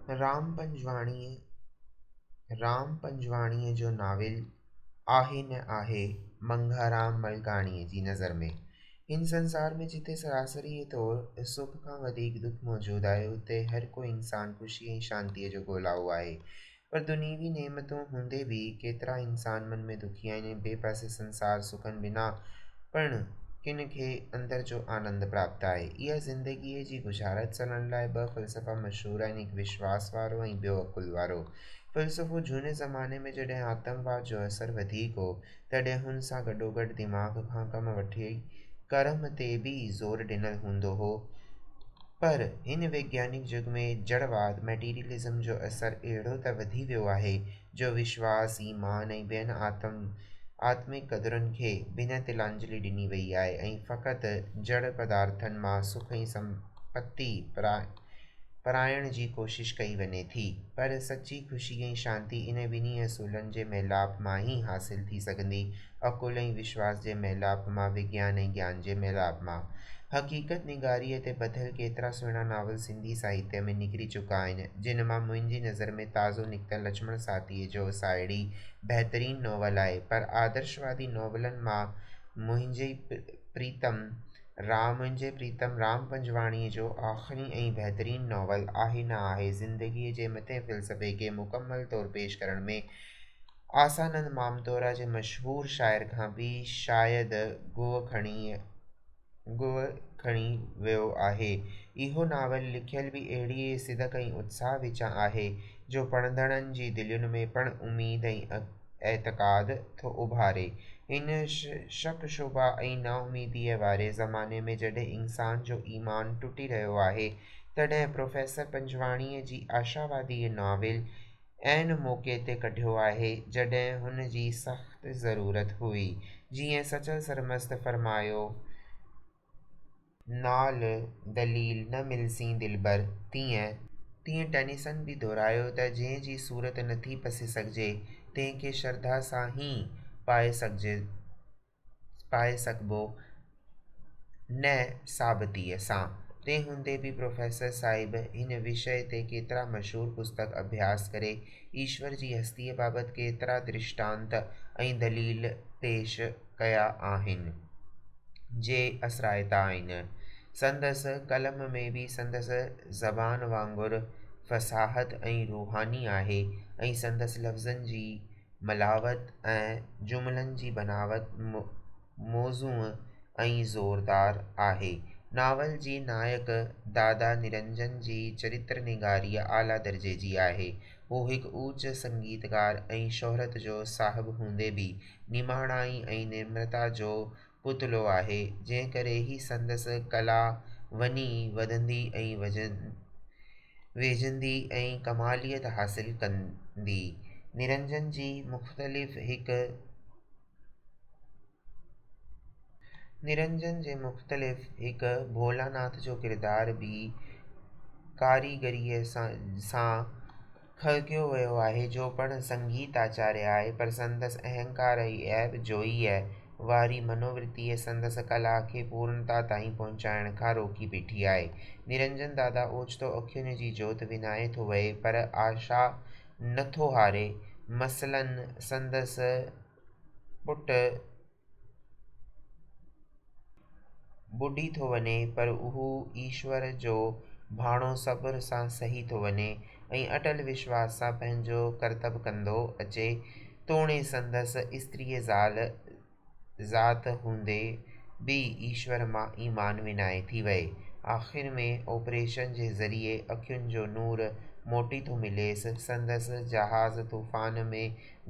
رام پنجواڻيء رام پنجواڻيء جو ناول آهي نه آهي منگهارام ملڪاڻيء جي نظر ۾. هن سنسار ۾ جتي سراسريء طور سک کان وڌيڪ دک موجود آهي، اتي هر ڪو انسان خوشيء ۽ شانتيء جو ڳولائو آهي. پر دنيوي نعمتون هوندي به ڪيترا انسان من ۾ دکي آهن ۽ ٻئي پاسي سنسار سکن بنا پڻ ڪن کي اندر جو آنند پراپت آهي. اها زندگيء جي ڳجهارت سلڻ لاء ٻه فلسفا مشهور آهن، هڪ وشواس وارو ۽ ٻيو عقل وارو. فلسفو جهوني زماني ۾ جڏهن آتم واد جو اثر وڌيڪ هو، تڏهن هن سان گڏوگڏ دماغ کان ڪم وٺي ڪرم تي به زور ڏنل هوندو هو. پر هن ويگيانڪ جڳ ۾ جڙواد، Materialism، جو اثر اهڙو ته وڌي ويو آهي، جو وشواس، ايمان ۽ ٻين آتم آتمڪ قدرن کي بنهه تلانجلي ڏني وئي آهي ۽ فقط جڙ پدارٿن مان سک ۽ سمپتي پرائڻ جي ڪوشش ڪئي وڃي ٿي. پر سچي خوشي ۽ شانتي انهن ٻنهي اصولن جي ميلاپ مان ئي حاصل ٿي سگهندي، عقل ۽ وشواس جي ميلاپ مان، وگيان ۽ گيان جي ميلاپ مان. حقيقت نگاريء تي ٻڌل ڪيترا سهڻا ناول سنڌي ساهتيه ۾ نڪري چڪا آهن، جن مان منهنجي نظر ۾ تازو نڪتل لڇمڻ ساٿيء جو ساهيڙي بهترين ناول آهي، پر آدرشوادي ناولن مان منهنجي پريتم رام منهنجي پريتم رام پنجواڻيء جو آخري ۽ بهترين ناول آهي نه آهي زندگيء جي مٿين فلسفي کي مڪمل طور پيش ڪرڻ ۾ آسانند مامتورا جي مشهور شاعر کان به شايد گوء کڻي گوء کڻي ويو آهي. اهو ناول لکيل به اهڙيء صدق ۽ اتساهه وچان آهي، جو پڙهندڙن جي دلين ۾ پڻ اميد ۽ اعتقاد ٿو اڀاري. هن شڪ شبه ۽ نااميديء واري زماني ۾ جڏهن انسان جو ايمان ٽٽي رهيو آهي، تڏهن پروفيسر پنجواڻيء جي آشاوادي ناول عين موقعي تي ڪڍيو آهي، جڏهن هن جي سخت ضرورت هئي. جيئن سچل سرمست فرمايو، نال دليل نه ملسين دلبر، تيئن. تيئن ٽينيسن به دهرايو ته جنهن جي صورت نٿي پسي سگهجي، تنهن کي شرڌا سان ئي پائي سگهجي. پائي سگهبو نه ثابتيء سان. تنهن هوندي به پروفيسر صاحب هن وشيه تي ڪيترا مشهور پستڪ اڀياس ڪري، ايشور جي هستيء بابت ڪيترا درشٽانت ۽ دليل پيش ڪيا آهن، جي اثرائتا آهن. سندس قلم ۾ به سندس زبان وانگر فصاحت ۽ روحاني آهي ۽ سندس لفظن جي ملاوت ۽ جملن جي بناوت موزون ۽ زوردار آهي. ناول جي نائڪ دادا نرنجن جي چريتر نگاري اعليٰ درجي جي آهي. هو هڪ اوچ سنگيتڪار ۽ شهرت جو صاحب هوندي به نماڻائي ۽ نمرتا جو پتلو آهي، جنهن ڪري ئي سندس ڪلا وڃي وڌندي ۽ ويجهندي ۽ ڪماليت حاصل ڪندي. نرنجن جي مختلف هڪ نرنجن جي مختلف هڪ ڀولاناٿ جو ڪردار به ڪاريگريء سان خلقيو ويو آهي، جو پڻ سنگيت آچاريه آهي، پر سندس اهنڪار ۽ عيب جوئيء واري منوورتيء سندس ڪلا کي پورڻتا تائين پهچائڻ کان روڪي بيٺي آهي. نرنجن دادا اوچتو اکين جي جوت وڃائي ٿو وهي، پر آشا نه ٿو هاري. مثلاً سندس پٽ ٻڏي ٿو وڃي، پر هو ايشور جو ڀاڻو صبر سان سهي ٿو وڃي ۽ اٽل وشواس سان پنهنجو ڪرتب ڪندو اچي، توڻي سندس استريء زال ذات هوندي به ايشور مان ايمان وڃائي ٿي وئي. آخر ۾ آپريشن جي ذريعي اکين جو نور موٽي ٿو مليس. سندس جهاز طوفان ۾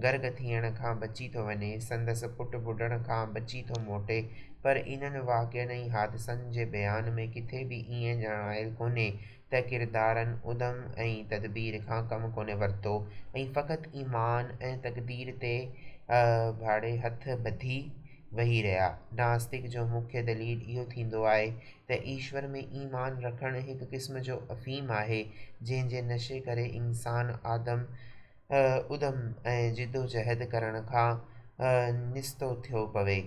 غرق ٿيڻ کان بچي ٿو وڃي، سندس پٽ ٻڏڻ کان بچي ٿو موٽي، پر انهن واقعن ۽ حادثن جي بيان ۾ ڪٿي به ائين ڄاڻايل ڪونهي ته ڪردارن ادم ۽ تدبير کان ڪم ڪونهي ورتو ۽ فقط ايمان ۽ تقدير تي ڀاڙي هٿ ٻڌي ويهي رهيا. ناستڪ جو مکيه دليل اهو ٿيندو آهي ته ايشور ۾ ايمان رکڻ هڪ قسم جو افيم آهي، جنهن جي نشي ڪري انسان آدم ادم ۽ جدوجهد ڪرڻ کان نستو ٿيو پوي.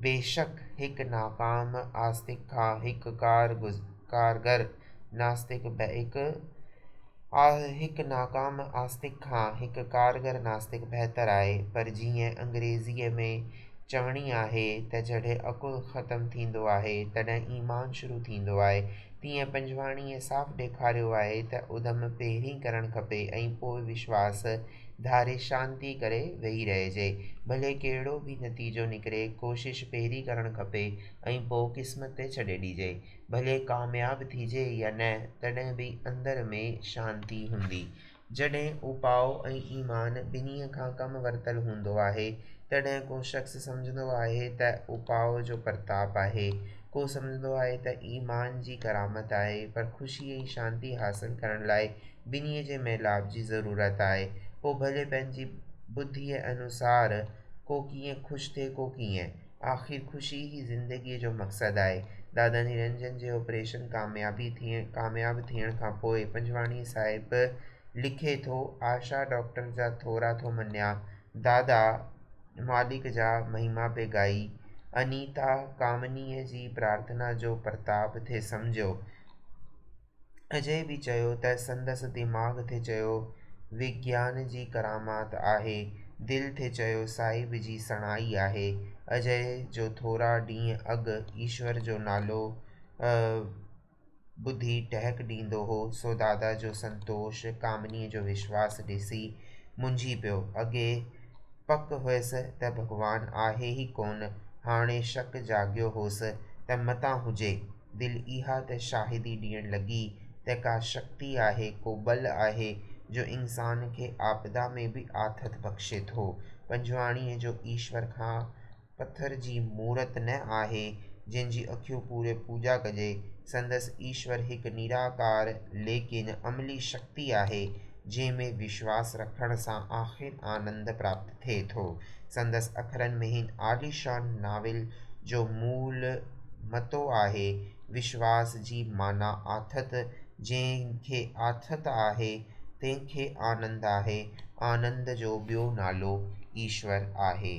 بيشڪ هڪ ناڪام آستڪ کان هڪ ڪارگر ناستڪ هڪ هڪ ناڪام آستڪ کان هڪ ڪارگر ناستڪ بهتر آهي، پر جيئن انگريزيء ۾ چوڻي آهي ته جڏهن عقل ختم ٿيندو آهي، تڏهن ايمان شروع ٿيندو آهي، تيئن پنجواڻيء صاف ڏيکاريو آهي ته ادم پهرين ڪرڻ کپي ۽ پوء وشواس ڌاري شانتي ڪري ويهي رهجي. ڀلي ڪهڙو به نتيجو نڪري، ڪوشش پهرين ڪرڻ کپي ۽ پوء قسمت تي ڇڏي ڏجي. ڀلي ڪامياب ٿجي يا نه، تڏهن به اندر ۾ شانتي هوندي. جڏهن اپاء ۽ ايمان ٻنهي کان ڪم ورتل هوندو آهي، تڏهن ڪو شخص سمجهندو آهي ته اپاء جو پرتاپ آهي، ڪو سمجهندو آهي ته ايمان جي ڪرامت آهي، پر خوشي ۽ شانتي حاصل ڪرڻ لاء ٻنهي جي ميلاپ جي ضرورت آهي. پوء ڀلي پنهنجي ٻڌيء انوسار ڪو ڪيئن خوش ٿئي ڪو ڪيئن. آخر خوشي ئي زندگيء جو مقصد آهي. دادا نرنجن جي آپريشن ڪاميابي ٿيڻ ڪامياب ٿيڻ کان پوء پنجواڻي صاحب لکي ٿو، آشا ڊاڪٽر جا ٿورا ٿو مڃيان، دادا مالڪ جا مهما پئي ڳائي، انيتا ڪامنيء جي پرارٿنا جو پرتاب ٿي سمجهيو. اجي به چيو ته سندس دماغ ٿي چيو وگيان جي ڪرامات آهي، دل ٿي چيو صاحب جي سڻائي آهي. اجي جو ٿورا ڏينهن اڳ ايشور جو نالو ٻڌي ٽهڪ ڏيندو هو، سو دادا جو سنتوش، ڪامنيء جو وشواس ڏسي منجهي پيو. اڳي پڪ هيس ته ڀڳوان آهي ئي ڪونه، هاڻي شڪ جاڳيو هوس ته متان هجي. دل اها ته شاهدي ڏيڻ لڳي ته ڪا شڪتي آهي، ڪو ٻل آهي، جو انسان کي آپدا ۾ به آٿت بخشي ٿو. پنجواڻيء جو ايشور کان پٿر جي مورت نه آهي، جنهن جي اکيون پوري پوڄا ڪجي. سندس ايشور هڪ نراڪار ليڪن عملي شڪتي آهي، جنهن ۾ وشواس رکڻ سان آخر آنند پراپت ٿئي ٿو. سندس اکرن ۾ هن عاليشان ناول جو مول متو آهي، وشواس جي معنيٰ آٿت، جنهن کي آٿت آهي، تنهن کي آنند آهي، آنند جو ٻيو نالو ايشور آهي.